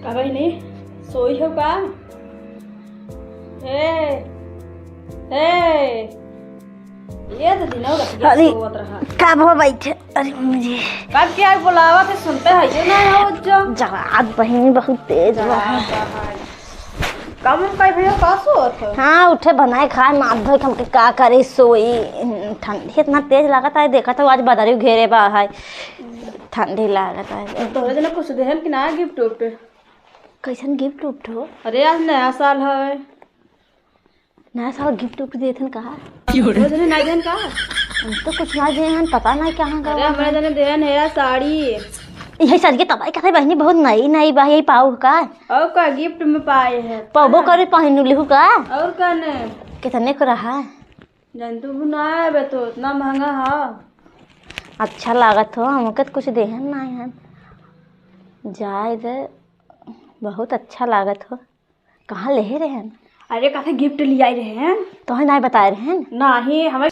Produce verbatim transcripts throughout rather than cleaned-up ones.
का बहिनी, सोई हो का? हे, हे, ये तो दिनौ रतिया अरे, सोवत रहा। का भो बैठे? अरे मम्मी जी। कब के आग बुलावत है, सुनते है ये ना हो जो। जरात बहिनी बहुत तेज बा। जरात बा है। का मन का भैया का सोवत है? हाँ, उठे बनाए खाए, माथ धोए, हमके का करे, सोई। ठंडी इतना तेज लागत है, देखत हो आज बदरी घेरे बा है, ठंडी लागत है। तोहरे जना कुछ देहन कि ना गिफ्ट उफ्ट? कैसन गिफ्ट उफ्ट हो? अरे, आज नया साल है। नया साल गिफ्ट उफ्ट देत हन का? तोहरे जने ना देहन का? हम तो कुछ ना दे हन, पता नहीं कहाँ गवा अरे, हमारे है। जने देहन है यार साड़ी। यही साड़ी के तबाई कथे बहिनी, बहुत नई नई बा, यही पाऊ का? और का गिफ्ट में पाए है? पौबो करे, पहनू लिहू का? और का ने? कितने को रहा? जानतू भी ना है बे, तो इतना महंगा है। अच्छा लागत हो, हमके तो कुछ देहन ना है। जाए दे, बहुत अच्छा लागत हो। कहाँ लेहे रहेन? अरे, काफी गिफ्ट लियाई रहेन। तोहे नाई बताए रहेन? नाही, हमें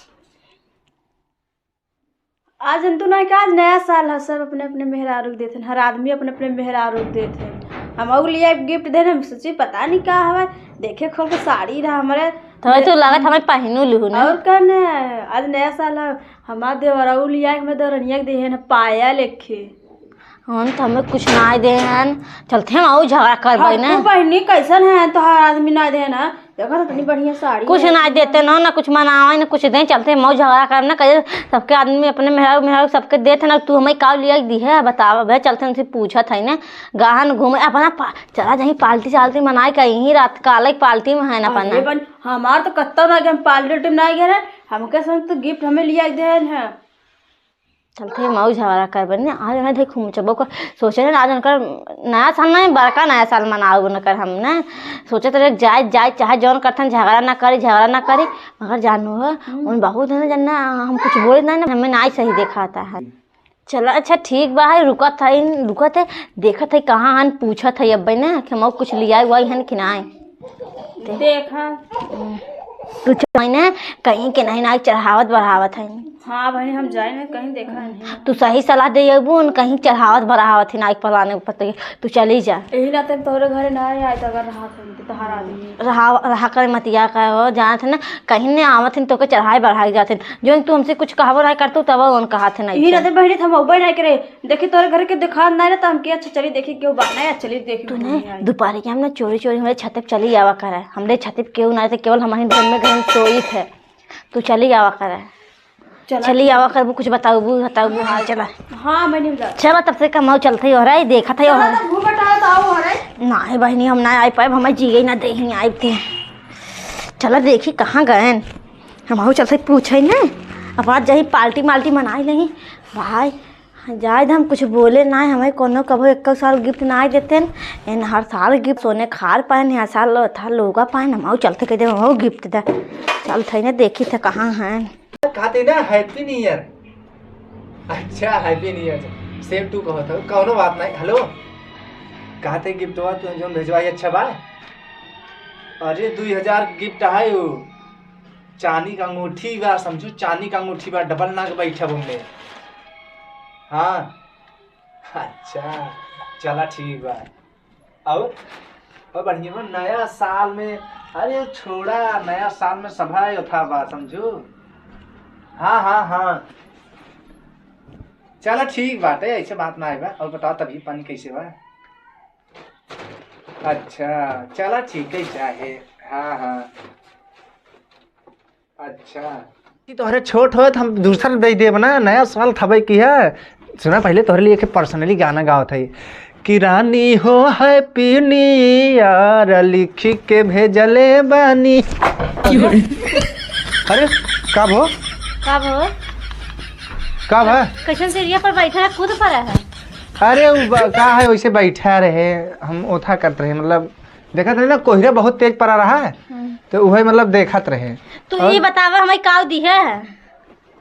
आज जनतू ना कि आज नया साल है, सब अपने अपने मेहरारू के देत हन, हर आदमी अपने अपने मेहरारू के देत हन। हम और लिया गिफ्ट देने, हम सोची पता नहीं का हवे, देखे खोल के साड़ी रहा हमारे। तो तू लागत हमें पहनू लिहू ना। और का ना, आज नया साल है, हमार देवरऊ लिया हमें देवरनिया के देहन पायल एखे। हन तो हमें कुछ ना देहन, चलते हम आऊ झगड़ा करबे ना। तू बहिनी कैसन है, तोहार आदमी ना देहन है, देखा तो इतनी बढ़िया साड़ी कुछ है। ना देते न, ना कुछ मनावे, ना कुछ दे, चलते मऊ झगड़ा करना, कहे सबके आदमी अपने मेहरारू, मेहरारू सबके देत है ना, तू हमें का लिया दी है, बतावा भे, चलते उनसे पूछत है ना, गहन घूमे, अपना पा-, चला जाही पार्टी साल्टी मनाए, कहीं रात काले पार्टी में है ना अरे अपना। बन, हमार तो कत्ता ना गए, हम पार्टी उर्टी में ना गए रहे, हमके संग तो गिफ्ट हमें लिया देन है। चलते मऊ झगड़ा करबे ने, आज ना देख मुचबो को सोचे ना, आज उनकर नया साल नहीं, बड़का नया साल मनाओ उनकर। हम ना सोचे तो जाए, जाए, चाहे जौन करथन, झगड़ा ना करी, झगड़ा ना करी, मगर जानू हो, हम्म। उन बहुत है ना, जानना, हम कुछ बोले ना, ना, हमें ना ही सही देखाता है। चला, अच्छा, ठीक बा, है, रुकत है, रुकत है, देखत है, कहाँ हन, पूछत है अब्बे ना कि मऊ कुछ लिया हुआ हन कि ना। देखा। तू चल ना, कहीं के नहीं ना चढ़ावत बढ़ावत है। हाँ बहनी, हम जाए ना, कहीं देखा नहीं। तू सही सलाह दे अबू न, कहीं चढ़ावत बढ़ावत है ना, एक फलाने ऊपर तो तू चली जा। यही नाते हम तोहरे घरे ना आए, तो अगर रहा था, तो तोहार आदमी। रहा, रहा करे मतिया का हो, जानत है ना, कहीं ने आवत है, तोके चढ़ाई बढ़ाई जात है। जो तू हमसे कुछ कहबो रहा करतू, तब उन कहत है नहीं। यही नाते बहनी, हम अबे नहीं करे, देखी तोरे घर के दुकान ना रहता, हमके अच्छा चली देखी केहू बा ना, चली देखी तू घूमी ने आई। दोपहर के हम ना चोरी चोरी हमरे छत पे चली आवा करे। हमरे छत पे केहू ना रहते, केवल हम ही घर में, घर में सोई थे। तू चली आवा करे। चला। चली आवा करबू, कुछ बताऊबू, बताऊबू, हाँ, चला। हाँ, मैंने बता। चला, तब से कमाऊ चलते हो रहा है, देखा था चला, हो। तब घूम बटा तो आओ, हो रहा है। ना है बहनी, हम ना आई पाए, हमें जिए ना दे ही आई थे। चला देखी कहाँ गए। हम चलते पूछे ना, अब आज जाई पार्टी माल्टी मनाई नहीं भाई। जाए दे, हम कुछ बोले ना, हमें कोनो कभो एक्को साल गिफ्ट ना देते हैं। इन हर साल गिफ्ट सोने खार पाए, हर साल था लोगा पाए, हम चलते कह दे, हम गिफ्ट दे। चलते ना देखी थे कहाँ हैं। कहते ना Happy New Year। अच्छा, Happy New Year। Same to कहत हो, कौनो बात नहीं। हेलो, कहते गिफ्टवा तू जौन भेजवाई अच्छा बा? अरे, दुई हजार गिफ्ट है वो। चांदी का अंगूठी बा, समझू, चांदी का अंगूठी बा, डबल नाक बैठा बा ओमे। हाँ, अच्छा, चला ठीक बा। और, और बढ़िया बा, नया साल में, अरे छोड़ा, नया साल में सभा योथा बा, समझू। हाँ, हाँ, हाँ, चला ठीक बाटे, ऐसे बात ना आए बा। और बताओ, तबीयत पानी कैसे बा? अच्छा, चला ठीक है, चाहे। हाँ, हाँ। अच्छा। कि तोहरे छोट होत हम दूसर दे देब ना, नया साल थबे की है। सुना, पहले तोहरे लिए एक personally गाना गावत है कि रानी हो Happy New Year लिख के भेजले बानी। अरे, का भो? का भो? का भा? कैसन सीढ़िया पर बैठा है, कूद पड़ा है? अरे, उ ब-, का है, वैसे बैठा रहे, हम ओथा करत रहे, मतलब, देखत रहे ना, कोहरा बहुत तेज पड़ा रहा है, हम्म। तो उहे, मतलब, देखत रहे। तू और ये बतावा, हमें काव दिया है?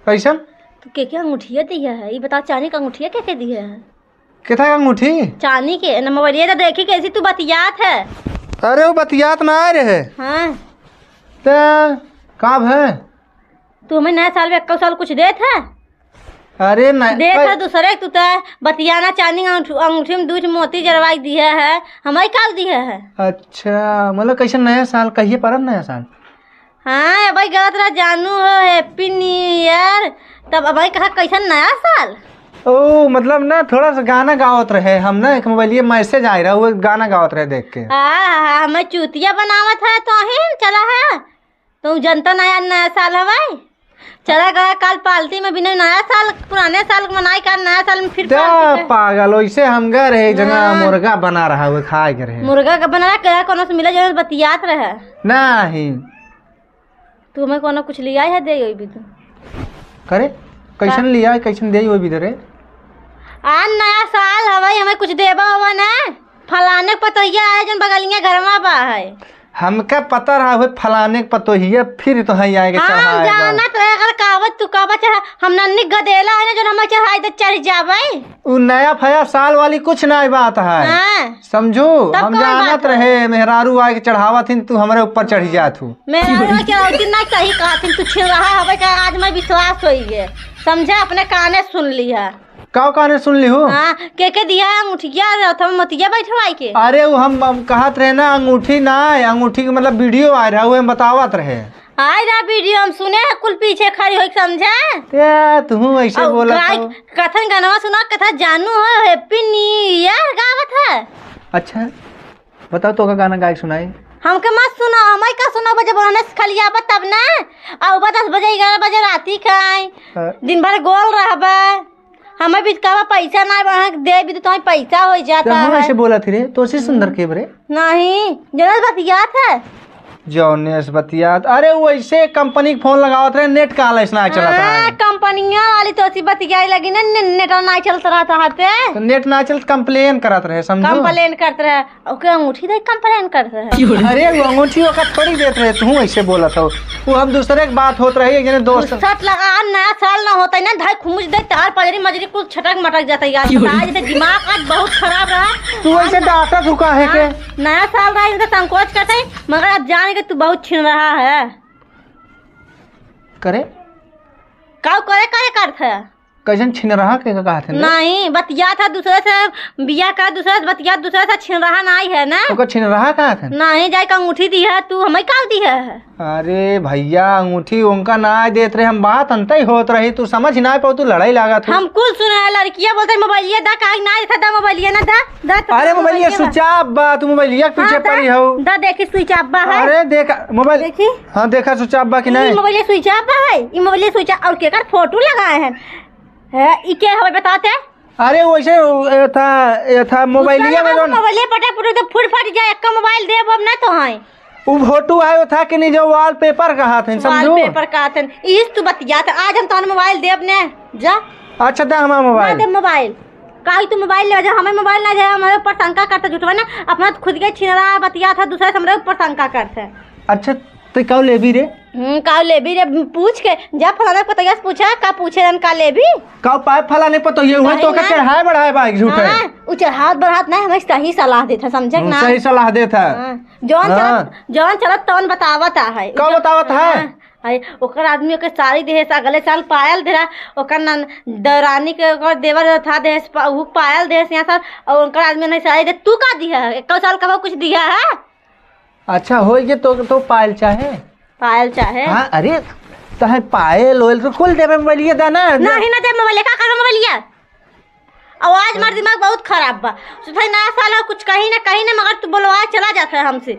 कैसन? तू के के अंगूठिया दिया है? ये बताओ, चांदी का अंगूठिया के के दिया है? कितना का अंगूठी? चांदी के। न मोबाइलिया तो देखी, कैसी तू बतियात है। अरे, वो बतियात ना आए रहे। हाँ। तो का है? तू हमें नया साल में एक्को साल कुछ देत है? अरे न, देख कै- है दूसरे के, तू तो बतियाना चाहनी, अंगूठ-, अंगूठी में दू ठो मोती जरवाई दिया है, हमारी काल दिया है। अच्छा, मतलब कैसे नया साल, कहिए परब नया साल? हाँ, अबही गलत रहा जानू हो, Happy New Year। तब अबही कहा कैसन नया साल? ओ, मतलब ना, थोड़ा सा गाना गावत रहे हम ना, एक मोबाइलिया message आए रहा, वो गाना गावत रहे देख के। हाँ, हाँ, हाँ, हमें चूतिया बनावत है तो ही चला है। तू जनता नया, नया साल हवाई। चला गया काल पार्टी में बिना नया साल, पुराने साल के मनाई का, नया साल में फिर क्या पार्टी के। पागल, वैसे हम गए रहे, जना हाँ। मुर्गा बना रहा, वो खाए के रहे। मुर्गा का बना रहा, क्या कोनो से मिला, जौन बतियात रहे। नहीं। तू हमें कोनो कुछ लिया है, दे योई भी तू। करे? कैसन का? लिया है, कैसन दे योई भी दे रे? आ नया साल हवाई, हमें कुछ देबा होबा ना? फलाने के पतोहिया है, जौन बगलिया घरवा बा है। हमका पता रहा हुए फलाने के पतोहिया, फिर तो है आए के हाँ, हम चढ़ाए बा। जानत रहे, अगर कहबत तू कहबा चाहे हम नन्नी गदेला है ना, जौन हमें चढ़ाई दे चढ़ जाबे। उ नया फया साल वाली कुछ ना बात है। हाँ। समझू, तब हम कौन जानत बात है? रहे, मेहरारू आए के चढ़ावत हिन, तू हमरे ऊपर चढ़ जात हूँ। मेहरारू चढ़ौती ना सही कहत हिन, तू छिन रहा हवे का, आज मैं विश्वास होई गे। समझा, अपने काने सुन लिया। काव काने सुन लिहू? हाँ, के के दिया अंगूठिया, अथवा मोतिया बैठवाई के? अरे, वो हम, हम कहत रहे ना, अंगूठी ना आए, अंगूठी के मतलब video आए रहा, वो हम बतावत रहे। आए रहा video, हम सुने हैं, कुल पीछे खड़ी होई, समझा? ते, तुहू ऐसे और बोलत गाय हो। कथन गनवा सुना, कथा जानू हो, Happy New Year गावत है। अच्छा, बताओ, तो का गाना गाय सुनाई? हमके मत सुनाओ, हमारे का सुनाओ, जब उन्होंने खलियाबा तब ना, और बा दस बजे, ग्यारह बजे राती का आई, हाँ। दिन भर गोल रहबा। हमें भी कहबा पैसा ना बा, दे भी तो तुम्हें पैसा हो जाता तो हम है। ऐसे बोला थी रे, तो सी सुंदर हम्म। के बरे? नहीं, जौनेस बतियात है। जौनेस बतियात, अरे वैसे कंपनी के फोन लगावत रहे, नेट का आलस ना चलत हाँ, है। कंपनिया वाली तो ऐसी बतियाई लगी ना, ने-, नेट ना चलत रहता है ते। तो नेट ना चलत, complain करत रहे, समझो? Complain करत रहे। ओके अंगूठी दे complain करत रहे। अरे, वो अंगूठी ओका थोड़ी देत रहे, तू ऐसे बोलत हो। वो हम दूसरे के बात होत रही, एक जने दोस्त। गुस्सा लगा, नया साल ना होता है ना, धाई खुमुज दे, तार पजरी मजरी कुल छटक मटक जाता है यार। आज तो दिमाग आज बहुत खराब रहा। तू ऐसे आज डांटत हो काहे के? हाँ, नया साल रहा, इनका संकोच करते हैं, मगर अब जाने के तू बहुत छिन रहा है। करे? काऊ करे, करे करत है? कैसन छिनरहा के का कहत है? नहीं, बतियात है दूसरे से, बियाह का दूसरे से बतियात, दूसरे से छिनरहा नाई है ना। ओकर छिनरहा कहत है? नहीं, जाए के अंगूठी दिहा तू, हमें का दिहा है? अरे भैया, अंगूठी उनका ना देत रहे, हम बात अंतई होत रही, तू समझ ना पाओ, तू लड़ाई लागत हो। हम कुल सुने हैं, लड़कियां बोलते हैं, "मोबाइलिया दा, काहे ना देता, दा मोबाइलिया ना, दा, दा, दा अरे मोबाइलिया मोबाइलिया बा।" Switch off बा, तू मोबाइलिया के पीछे हाँ, दा, पड़ी हो। दा देखी switch off बा है। अरे देखा मोबाइल। देखी। हाँ, देखा switch off बा कि ई नहीं? मोबाइलिया switch off बा है, ई मोबाइलिया switch off, और केकर फोटो लगाए हैं? है, ई के हवे बताते? अरे वैसे उ, ए था, ए था मोबाइलिया में जौन मोबाइलिया पटक पटक तो फूट फट जाए, एक्का मोबाइल देब अब ना तो है। उ फोटो आयो था कि नहीं जो wallpaper का हाथ है, समझू? Wallpaper का हाथ है, इस तू बतियात, आज हम तोहन मोबाइल देब ने, जा। अच्छा, दे हमारा ना मोबाइल। दे मोबाइल, काहे तू मोबाइल ले जा, हमें मोबाइल ना दे, हमारे ऊपर शंका करते झूठवा ना, अपना खुद के छिनरा बतियात है, दूसरे से हमरे ऊपर शंका करते। अच्छा, ते काऊ लेबी रे? हम्म, काऊ लेबी रे? पूछ के जा, फलाना पतैया से पूछा, का पूछे रन, का लेबी? काऊ पाए फलाने पतैया, वही तो का चढ़ाए बढ़ाए बा एक झूठे। हाँ, उ चढ़ावत बढ़ावत नहीं, हमें सही सलाह देता, समझे हम्म, ना? सही सलाह देता। हाँ, जौन हाँ। चलत, जौन चलत तौन बतावत है। का बतावत है? हाँ, अरे, ओकर आदमी ओके साड़ी देहे से अगले साल पायल देरा, ओकर नन-, देवरानी के ओकर देवर था देहे से पा-, उ पायल देहे से यहाँ साल, और ओकर आदमी नहीं साड़ी दे, तू का दिया है? एक साल का कुछ दिया है? अच्छा, होई के तो, तो पायल चाहे? पायल चाहे? हाँ, अरे, तहे पायल ओयल तो कुल देबे, मोबाइलिया दा ना। नहीं, ना दे मोबाइलिया, का करबे मोबाइलिया? और आज हमार दिमाग बहुत खराब बा। सोचा नया साल है, कुछ कहीं ना कहीं ना, मगर तू बोलवा चला जाता है हमसे।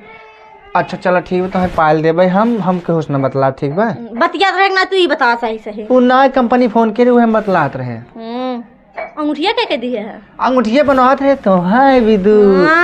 अच्छा, चला ठीक बा, तहे पायल देबे हम, हम केहू से ना बतला, ठीक बा? बतियात रहे ना, तू ही बता सही सही। उ नया कंपनी फोन के रहे, उहे बतलात रहे। हम्म, अंगूठिया के के दिए है? अंगूठिया बनवात रहे तो है विदु। हाँ।